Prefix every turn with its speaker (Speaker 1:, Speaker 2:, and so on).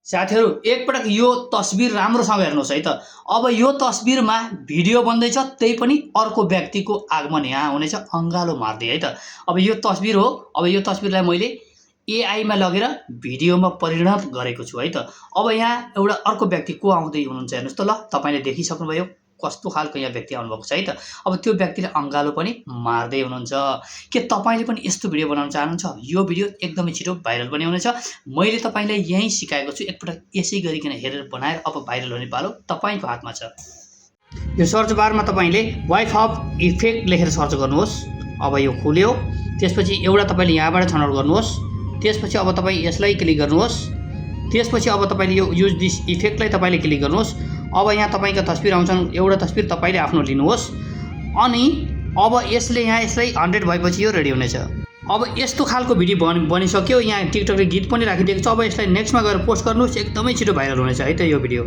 Speaker 1: साथीहरु एकपटक यो तस्बिर राम्रोसँग हेर्नुस् है त। अब यो तस्बिरमा भिडियो बन्दैछ, त्यही पनि अर्को व्यक्तिको आगमन यहाँ हुनेछ, अँगालो मार्दै है त। अब यो तस्बिर हो, अब यो तस्बिरलाई मैले एआई मा लगेर भिडियोमा परिणत गरेको छु है त। अब यहाँ एउटा अर्को व्यक्ति को आउँदै हुनुहुन्छ हेर्नुस् त। ल तपाईले देखिसक्नुभयो कस्तो खालको यहाँ व्यक्ति आउनुभएको छ है त। अब त्यो व्यक्तिले अँगालो पनि मार्दै हुनुहुन्छ। के तपाईले पनि यस्तो भिडियो बनाउन चाहनुहुन्छ? यो भिडियो एकदमै छिटो भाइरल पनि हुनेछ। मैले तपाईलाई यही सिकाएको छु, एकपटक यसै गरिकन हेरेर बनाएर अब भाइरल हुने पालो तपाईको हातमा छ। यो सर्च बारमा तपाईले वाइफ अफ इफेक्ट लेखेर सर्च गर्नुहोस्। अब यो खुल्यो, त्यसपछि एउटा तपाईले यहाँबाट छनौट गर्नुहोस्। त्यसपछि अब तपाई यसलाई क्लिक गर्नुहोस्। त्यसपछि अब तपाईले यो युज दिस इफेक्टलाई तपाईले क्लिक गर्नुहोस्। अब यहाँ तपाईका तस्बिर आउँछन्, एउटा तस्बिर तपाईले आफ्नो लिनुहोस् अनि अब यसले यहाँ यसलाई 100 भएपछि यो रेडी हुनेछ। अब यस्तो खालको भिडियो बनिसक्यो। यहाँ टिकटकले गीत पनि राखिदिएको छ। अब यसलाई नेक्स्टमा गएर पोस्ट गर्नुहोस्, एकदमै छिटो भाइरल हुनेछ है त यो भिडियो।